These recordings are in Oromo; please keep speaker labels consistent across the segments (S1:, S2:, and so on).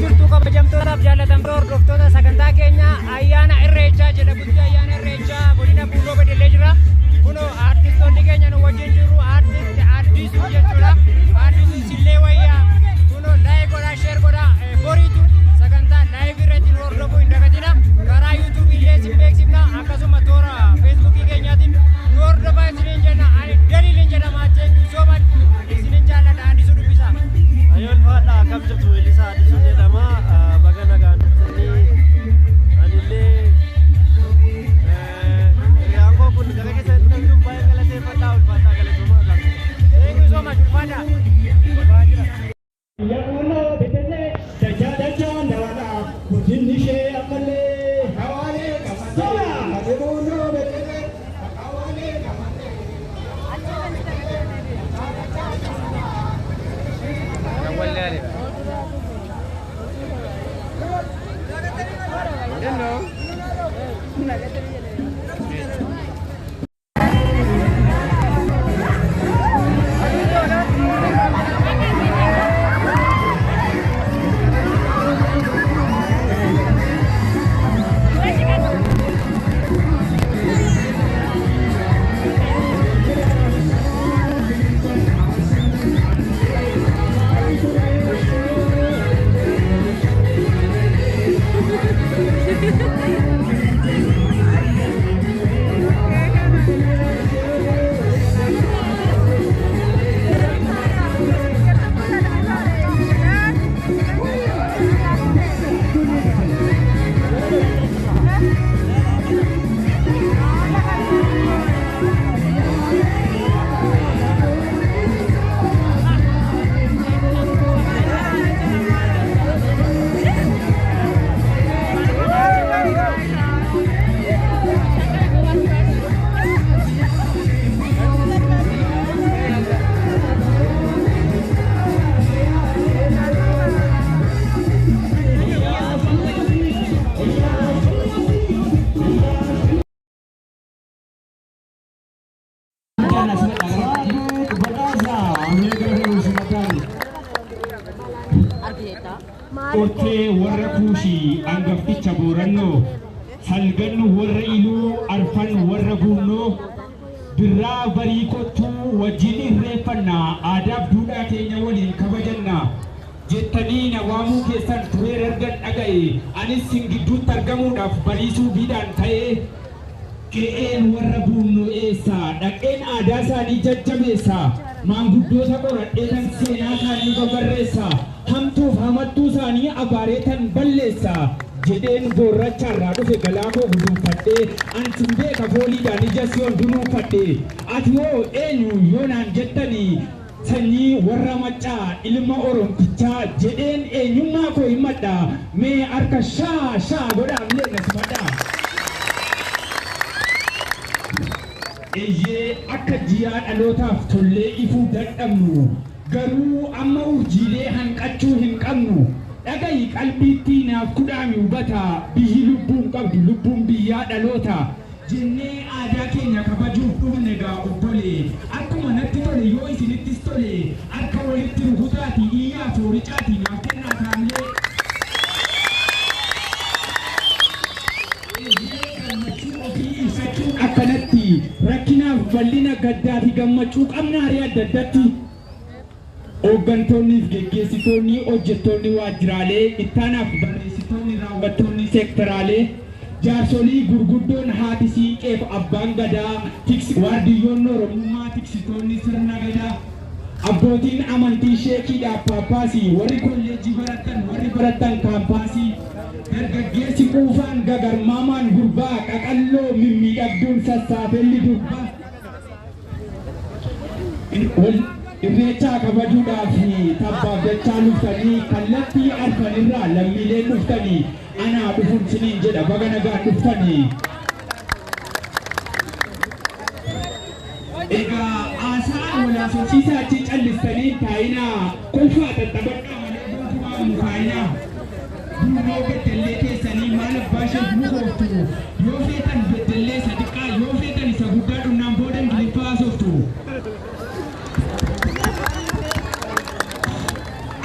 S1: Jirtu kabajamtootaaf jaallatamtoota hordoftoota sagantaa keenya ayyaana Irreechaa jedha. Guddaa ayyaana Irreechaa godina Buunoo Beddellee jira. Kunoo aartistoonni keenya nu wajjin jiru. Aartist Addisuu jechuudha. Addisuu Sillee Wayyaa. Kunoo like godhaa, share godhaa. Boriitu sagantaa live irratti nu hordofuu hin dagatina. Karaa YouTube illee isin beeksifna. Akkasuma toora Facebookii keenyaatiin nu hordofaa isiniin jenna. Ani Daliilin jedhama. Thank you so much. Isinin jaalladha. Addisuu dubbisaa.
S2: Ayyoo, ulfaadha. Akkam jirtu? Weellisaa Addisuu jedhama. Baga nagaan dhuftanii. Anillee hiriyaan koo kun gara keessatti dhufanii baay'ee galateeffadha. Ulfaadhaa, galatoomaa.
S1: Thank you so much. Ulfaadha.
S3: Yaa'uunoo Beddellee dachaa dachaa dabalaa, guddinni ishee ammallee hawaalee qabatee. Yaa'uunoo Beddellee hawaalee qabatee.
S4: Ortee warra Kuushii, hangafticha Boorannoo, salgannu warra Iluu, arfan warra Guunnoo, birraa barii kottuu wajjin irreeffannaa, aadaaf duudhaa keenya waliin kabajannaa jettanii na waamuu keessan tureer ergan dhaga'e, anis sin gidduutti argamuudhaaf bariisuu biidhaan ta'ee. Qe'een warra Buunnoo eessa? Dhaqeen aadaa isaanii jajjabeessa. Maanguddoota qoradheetan seenaa isaanii babarreessa. Hamtuuf hamattuu isaanii abaareetan balleessa. Jedheen boorrachaarraa dhufe galaa koo guduunfadhee, ansin beeka fooliidhaan ija siyoon dunuunfadhe. Ati hoo eenyu yoo naan jettanii, sanyii warra Maccaa, ilma Oromtichaa jedheen eenyummaa koo himadha. Mee harka shaa shaa godhaa illee na simadha. Eeyyee, akka ji'aa dhalootaaf tollee ifuu dadhabnu, garuu amma urjiilee hanqachuu hin qabnu. Dhaga'i qalbiitti naaf kudhaami hubata, biyyi lubbuun qabdu, lubbuun biyyaa dhaloota. Jennee aadaa keenya kabajuuf dhufne gaa obbolee. Akkuma natti tole yoo isinittis tole, harka walitti rukutaati iyyaa fooricaati naaf kennaa taamlee. Eeyyee, gammachuu ofii ibsachuun akkanatti, rakkinaaf bal'ina, gaddaa fi gammachuu qabnaarii adda addatti. Hooggantoonnii fi geggeessitoonni, hojjettoonni waajjiraalee, ittaanaaf barreessitoonni, raawwattoonni seektaraalee, jaarsolii gurguddoon, haati siinqeef abbaan gadaa, waardiyyoonni Oromummaa, tiksitoonni sirna gadaa, abbootiin amantii, sheekiidhaaf paappaasii, warri kolleejjii barattan, warri barattan kaampaasii, dargaggeessi quufaan gagarmaamaan gurbaa, qaqalloo mimmiidhagduun sassaafelli durbaa. Irreechaa kabajuudhaaf tabbaaf dachaa luftanii, kallattii arfanirraa lammiileen dhuftanii, anaa dhufuun siniin jedha, baga nagaan dhuftanii. Egaa haasaa walaasofsiisaa achi callistanii taa'inaa, kolfaa xaxxabadhaa malee gonkumaa mukaa'inaa. Buunoo Beddellee keessanii maal abbaa isheef mukooftu? Yoo feetan Beddellee isa xiqqaa, yoo feetan isa guddaa dhumnaan booda Ingiliffaa haasoftu.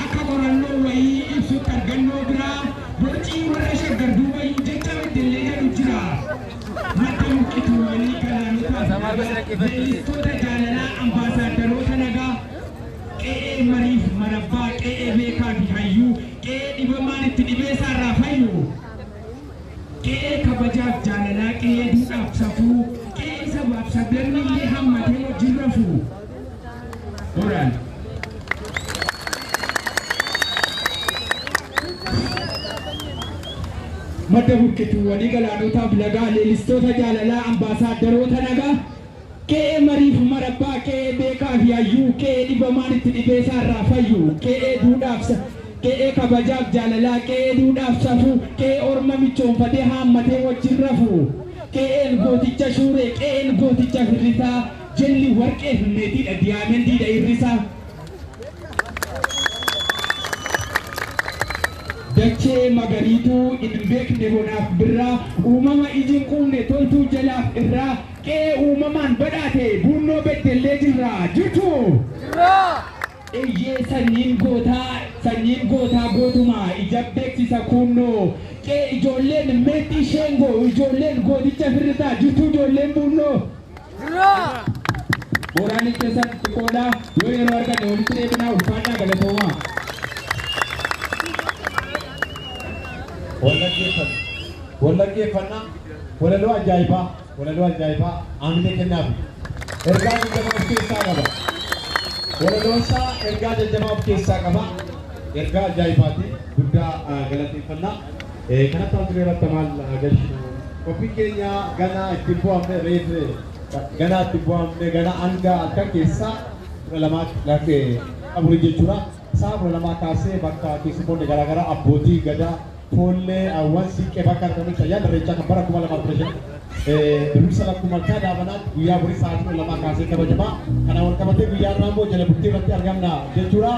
S4: Akka qorannoo wayii ibsutti argannoo salgannoo biraa borcii warra Shaggar duubayyuu jecha Beddellee jedhu jira. Madda buqqituuwwanii galaanotaaf leellistoota jaalalaa ambaasaadarroota nagaa qe'ee mariif marabbaa qe'ee beekaa fi hayyuu qe'ee dhibamaan itti dhibee isaarraa fayyu. Qe'ee kabajaaf jaalalaa qe'ee duudhaaf safuu qe'ee sabaaf sablamni illee hammatee wajjin rafu. Boraan. Madda burqituuwwanii galaanotaaf lagaa leellistoota jaalalaa ambaasaadarroota nagaa qe'ee mariif marabbaa qe'ee beekaa fi hayyuu qe'ee dhibamaan itti dhibee isaarraa fayyu qe'ee duudhaaf qe'ee kabajaaf jaalalaa qe'ee duudhaaf safuu qe'ee orma michoonfatee haammatee wajjin rafu qe'een gooticha shuuree qe'een gooticha firrisaa jelli warqee fi meetiidha diyaamandiidha irrisaa. Dachee magariituu hin beekne bonaaf birraa uumama iji hin quufne toltuu jalaaf irraa qe'ee uumamaan badhaate Buunnoo Beddellee jirra jirtu. Eeyyee sanyiin gootaa gootuma ija beeksisa kunnoo qe'ee ijoolleen meexxii sheengoo ijoolleen gooticha firrisaa jirtu ijoolleen Buunnoo. Booraan keessan xiqqoodha yoo yeroo arganne walitti deebinaa ulfaadhaa galatoomaa.
S5: Wallaggeeffannaa walaloo ajaa'ibaa walaloo ajaa'ibaa aamilee kennaafi ergaa jajjabaa of keessaa qaba. Walaloon isaa ergaa jajjabaa of keessaa qaba. Ergaa ajaa'ibaati guddaa galateeffannaa. Kanatti aansee irratti maal agarsiisu? Qophiin keenya ganaa ittiin bu'amne reef ganaa ittiin bu'amne ganaa hanga halkan keessaa 12 lafee qabu jechuudha. Sa'a 12 kaasee bakka keessummoonni garaagaraa abbootii gadaa foollee awwan siiqqee bakka argamutti ayyaana Irreechaa kan bara 2015 dursa lakkuma daabanaatti guyyaa borii sa'aatii 12 kaasee kabajama. Kana wal qabatee guyyaa irraa immoo jala bultii irratti argamna jechuudha.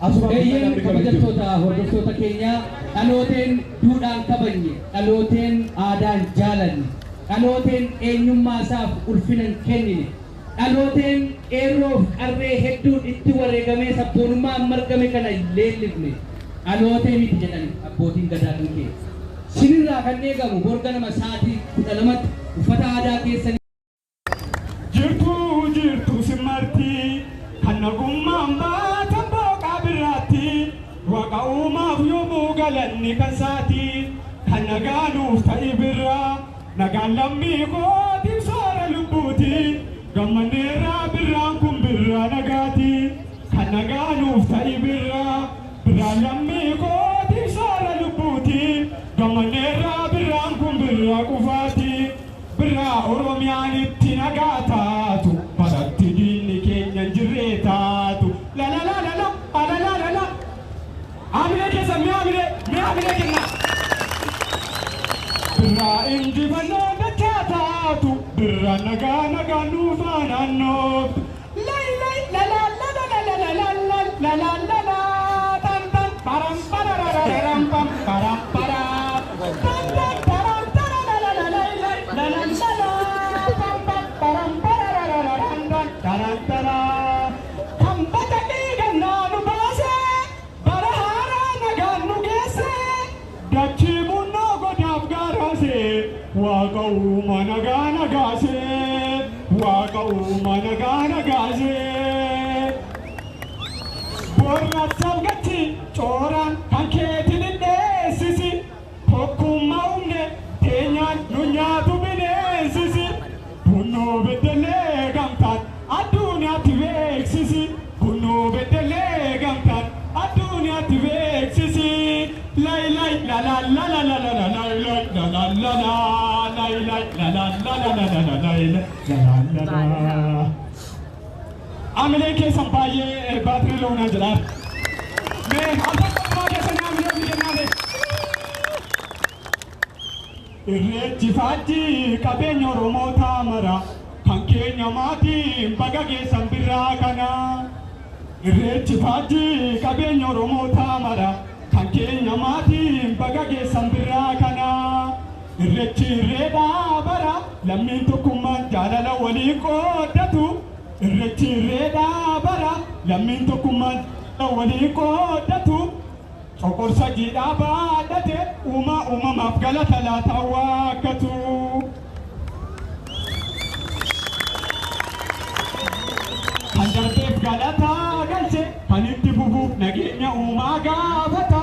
S5: Asuma
S6: Eeyyeen kabajattoota hordoftoota keenyaa dhalooteen duudhaan kabajne dhalooteen aadaan jaalanne dhalooteen eenyummaa isaaf ulfina hin kennine dhalooteen qeerroof qarree hedduun itti wareegamee sabboonummaan margame kana leellifne dhalootee miti jedhan abbootiin gadaa kan kee. Sinirraa kan eegamu borga nama sa'aatii 12tti uffata aadaa keessanii.
S3: Jirtu jirtu simarti kan nagummaan baatan booqaa biraatti waaqa uumaaf yoomuu galanni kan saati kan nagaa nuuf ta'i birraa nagaan lammii kootiif soora lubbuuti gammanneerraa birraan kun birraa nagaati kan nagaa nuuf ta'i birraa birraan lammii kootiif soora lubbuuti gammanneerraa birraan kun birraa qufaati. Birraa Oromiyaan itti nagaa taatu baratti diinni keenya hin jirree taatu la la la la la la la la la Amilee keessa mi'a amilee mi'a amilee kenna. Birraa injifannoo dachaa taatu birraa nagaa nagaa nuufaa naannooftu lay lay la la la la la la la la la la la la tan tan param pararararam pam param para tan tan param tarararara lay lay la la la la pam pam param pararararam tan taran tara kan baqaqee gannaa nu baase bara haaraa nagaan nu geesse dachii bunnoo godaaf gaaraase waaqa uuma nagaa nagaase waaqa uuma nagaa nagaase. Borra salgatti cooraan kan keetiin hin dheessisi tokkummaa humne teenyaan nu nyaatu bineensisi Bunnoo Beddellee gamtaan addunyaatti beeksisi Bunnoo Beddellee gamtaan addunyaatti beeksisi lay lay la la la la la la la lay lay la la la la lay lay la la la la la la la lay lay la la la la. Amileen keessan baay'ee baatirii loonaa jedha. Mee al tokko keessan amilee ofii kennaale. Irreechi faajjii qabeenya Oromoota mara kan keenya maatiin baga geessan birraa kana. Irreechi faajjii qabeenya Oromoota mara kan keenya maatiin baga geessan birraa kana. Irreechi irreedhaa bara lammiin tokkummaan jaalala walii qooddatu. Irreechi irreedhaa bara lammiin tokkummaan walii qooddatu. Coqorsa jiidhaa baadhate uumaa uumamaaf galata laataa waakkatu. Kan darbeef galata galche kan itti fufuuf nageenya uumaa gaafata.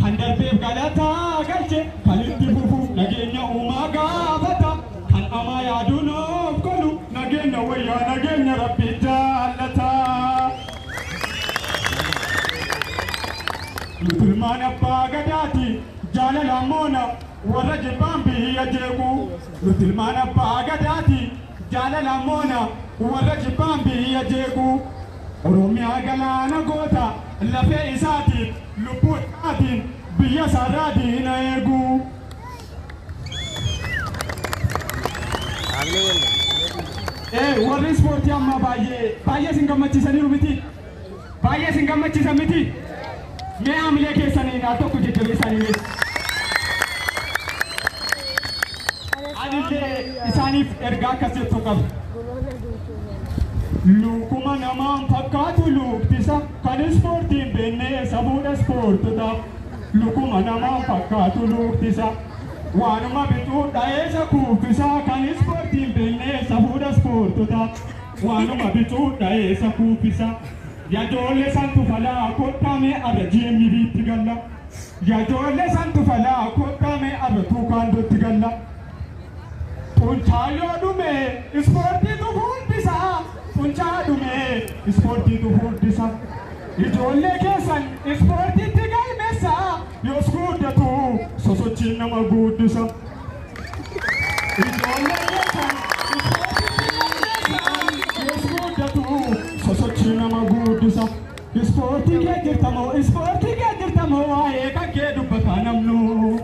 S3: Kan darbeef galata galche kan itti fufuuf nageenya uumaa gaafata. Kan amaa yaaduun of golu nageenya wayyaa nageenya rabbi jaallata. Nuti abbaa gadaati jaalala moona warra jibbaan biyya jeequ. Nuti ilmaan abbaa gadaati jaalala moona warra jibbaan biyya jeequ. Oromiyaa galaana goota lafee isaatiif lubbuu isaatiin biyya isaarraa diina eegu. Warri ispoortii ammaa baay'ee baay'ee isin gammachiisaniiru miti. Baay'ee isin gammachiisan miti. Mee haamilee keessaniin al tokko jajjabeessanii. Anillee isaaniif ergaa akkas jettu qaba. Luukuma namaan fakkaatu luuktisa kan ispoortiin beennee sabuudha ispoortota. Lukuma namaan fakkaatu luuktisa. Waanuma bituu dha'eessa kuuffisa kan ispoortiin beennee sabuudha ispoortota. Waanuma bituu dha'eessa kuuffisa. Yajoollee santu falaa kottamee arra GMB'tti galla. Yajoollee santu falaa kottamee arra tuukaandotti galla. Xuncaa yoo dhume ispoortiitu furdisa. Xuncaa dhume ispoortiitu furdisa. Ijoollee keessan ispoortiitti galmeessa. Yoos guddatu sosochiin nama guddisa. Ijoollee keessan ispoortiitti galmeessa. Yoos guddatu sosochiin nama guddisa. Ispoortii kee jirtamoo ispoortii kee jirtamoo waa'ee kan kee dubbataa namnu.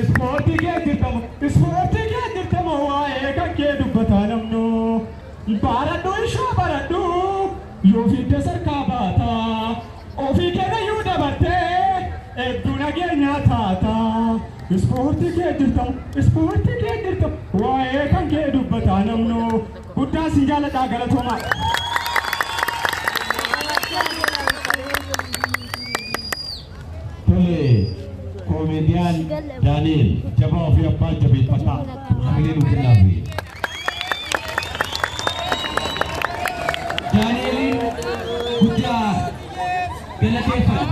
S3: Ispoortii kee jirtamoo ispoortii kee jirtamoo waa'ee kan kee dubbataa namnu. Baradhu ishoo baradhu yoo fidde sarkaa baata. Ofii kennayyuu dabartee hedduu nageenyaa taata. Ispoortii kee jirtamoo ispoortii kee jirtamoo waa'ee kan kee dubbataa namnu. Guddaa sin jaaladhaa galatoomaa.
S5: Tole, koomediyaan Daani'el jabaa ofii abbaa jabeeffataa hamilee nu kennaafi.
S6: Daani'eliin guddaa galateeffama.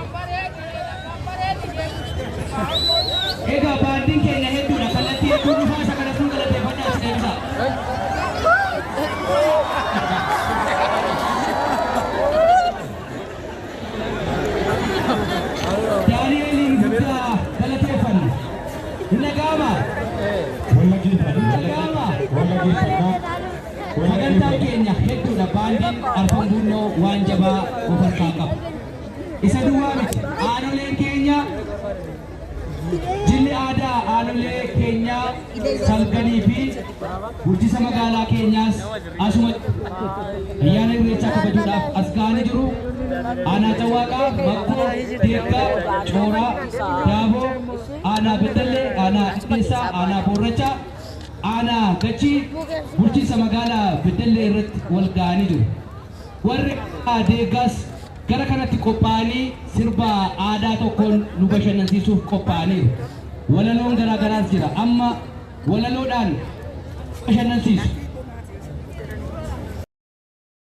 S6: Egaa baandiin keenya hedduudha. Kallattii hedduun dhufaa isa kana sun galateeffadhaa as deebisaa. Daani'eliin guddaa galateeffanna. Hin dhaga'amaa?
S5: Wallaggeeffannaa.
S6: Hin dhaga'amaa?
S5: Wallaggeeffannaa.
S6: Sagantaan keenya hedduudha. Baandiin Arfan Bunnoo waan jabaa of harkaa qaba. Isa duwwaa miti. Aanoleen keenya jilli aadaa aanolee keenyaa salganii fi bulchiinsa magaalaa keenyaas asuma ayyaana irreechaa kabajuudhaaf as ga'anii jiru. Aanaa Cawaaqaa, Makkoo, Deeggaa, Cooraa, Daaboo, Aanaa Beddellee, Aanaa Dhidheessaa, Aanaa Boorrachaa, Aanaa Gachii bulchiinsa magaalaa Beddellee irratti wal ga'anii jiru. Warri Deeggaas gara kanatti qophaa'anii sirba aadaa tokkoon nu bashannansiisuuf qophaa'aniiru. Walaloon garaa garaas jira. Amma walaloodhaan bashannansiisu.